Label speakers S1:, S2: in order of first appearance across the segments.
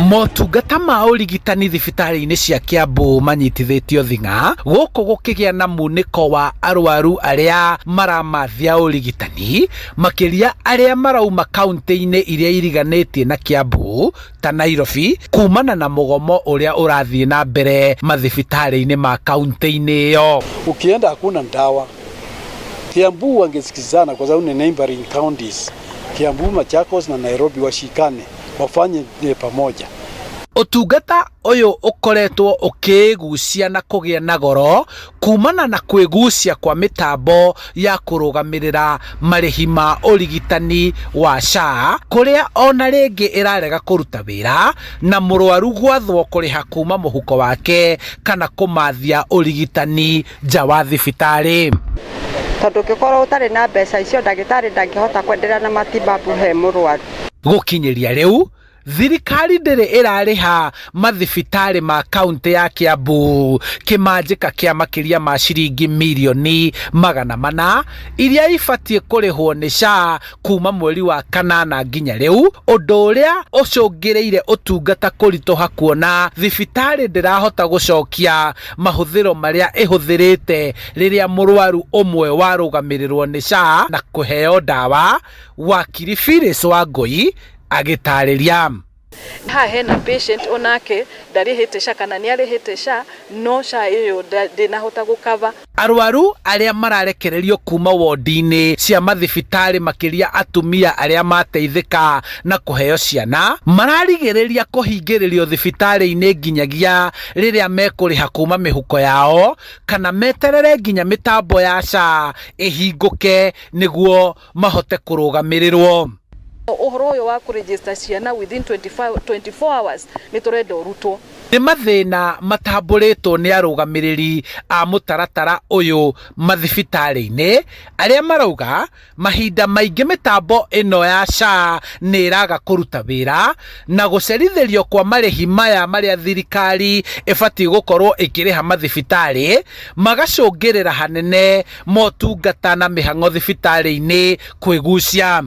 S1: Motungata ma ũrigitani thibitarĩ-inĩ cia Kiambu manyitithĩtio thing'a gũkũ gũkĩgĩa na munĩko wa arwaru arĩa maramathia ũrigitani makĩria arĩa marauma kaunti-inĩ iria iriganĩtie na Kiambu ta Nairobi kumana na mũgomo ũrĩa ũrathiĩ na mbere mathibitarĩ-inĩ ma kaunti-inĩ ĩyo.
S2: Ukienda hakuna ndawa. Kiambu wangesikizana kwa sababu ni neighboring counties. Kiambu, Machakos na Nairobi washikane wafanye pamoja.
S1: Ũtungata ũyũ ũkoretwo ũkĩĩgucia na kũgĩa na goro kumana na kwĩgucia kwa mĩtambo ya kũrũgamĩrĩra marĩhi ma ũrigitani wa SHA kũrĩa ona rĩngĩ ĩrarega kũruta wĩra na mũrwaru gwathwo kũrĩha kuma mũhuko wake kana kũmathia ũrigitani nja wa thibitarĩ.
S3: Tondũ ũngĩkorwo ũtarĩ na mbeca icio, ndagĩtarĩ ndangĩhota kwenderea na matibabu he mũrwaru.
S1: Gũkinyĩria rĩu thirikari ndĩrĩ ĩrarĩha mathibitarĩ ma kaunti ya Kiambu kĩmanjĩka kĩa makĩria ma ciringi mirioni 400 iria ibatiĩ kũrĩhwo nĩ SHA kuma mweri wa kanana nginya rĩu, ũndũ ũrĩa ũcũngĩrĩire ũtungata kũritũha kuona thibitarĩ ndĩrahota gũcokia mahũthĩro marĩa ĩhũthĩrĩte rĩrĩa mũrwaru ũmwe warũgamĩrĩrwo nĩ SHA na kũheo ndawa. Wakiri Phyllis Wangui agĩtarĩria.
S4: Haha hena patient onake ndarĩhĩte SHA kana nĩ arĩhĩte SHA, no SHA ĩyo ndĩnahota gũkava.
S1: Arwaru arĩa mararekererio kuma wondi-inĩ cia mathibitarĩ, makĩria atumia arĩa mateithĩka na kũheo ciana, mararigĩrĩria kũhingĩrĩrio thibitarĩ-inĩ nginyagia rĩrĩa mekũrĩha kuma mĩhuko yao kana meterere nginya mĩtambo ya SHA ĩhingũke nĩguo mahote kũrũgamĩrĩrwo.
S4: Ũhoro ũyũ wa kũregister ciana within 25, 24 hours nĩ tũrenda ũrutwo.
S1: Nĩ mathĩna matambũrĩtwo nĩ arũgamĩrĩri a mũtaratara ũyũ mathibitarĩ-inĩ arĩa marauga mahinda maingĩ mĩtambo ĩno ya SHA nĩ ĩraga kũruta wĩra na gũcerithĩrio kwa marĩhi maya marĩa thirikari ĩbatiĩ gũkorwo ĩkĩrĩha mathibitarĩ magacũngĩrĩra hanene motungata na mĩhang'o thibitarĩ-inĩ kwĩgucia.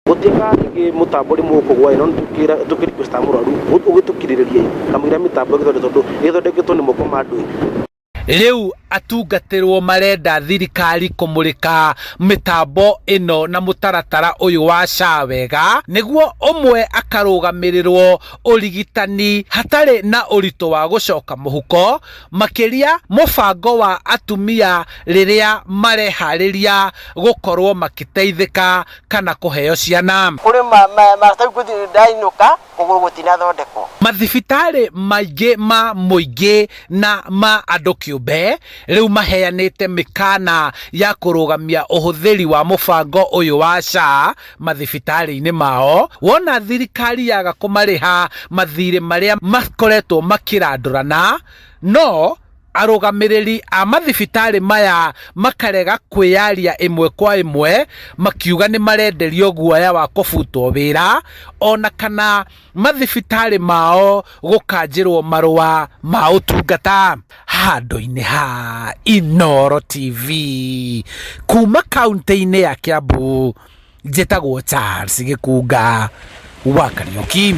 S5: Gũtiĩka rĩngĩ mũtambo rĩmwe ũkũgwa, no tũkĩ request mũrwaru ũgĩtũkirĩrĩrie kamũira mĩtambo ĩgĩthondekwo, tondũ ĩthondeketwo nĩ moko ma andũ.
S1: Rĩu atungatĩrwo marenda thirikari kũmũrĩka mĩtambo ĩno na mũtaratara ũyũ wa SHA wega nĩguo ũmwe akarũgamĩrĩrwo ũrigitani hatarĩ na ũritũ wa gũcoka mũhuko, makĩria mũbango wa atumia rĩrĩa mareharĩria gũkorwo makĩteithĩka kana kũheo ciana.
S6: Kũrĩ maratathi ngũthiĩ ndainũka kũgũrũ gũtinathondekwo.
S1: Mathibitarĩ maingĩ ma mũingĩ na ma andũ kĩũmbe rĩu maheanĩte mĩkana ya kũrũgamia ũhũthĩri wa mũbango ũyũ wa SHA mathibitarĩ-inĩ mao wona thirikari yaga kũmarĩha mathirĩ marĩa makoretwo makĩrandũrana, no arũgamĩrĩri a mathibitarĩ maya makarega kwĩyaria ĩmwe kwa ĩmwe makiuga nĩ marenderio guoya wa kũbutwo wĩra ona kana mathibitarĩ mao gũkanjĩrwo marũa ma ũtungata. Handũ-inĩ ha Inooro TV kuma kaunti-inĩ ya Kiambu, njĩtagwo Charles Gĩkunga wa Kariũki.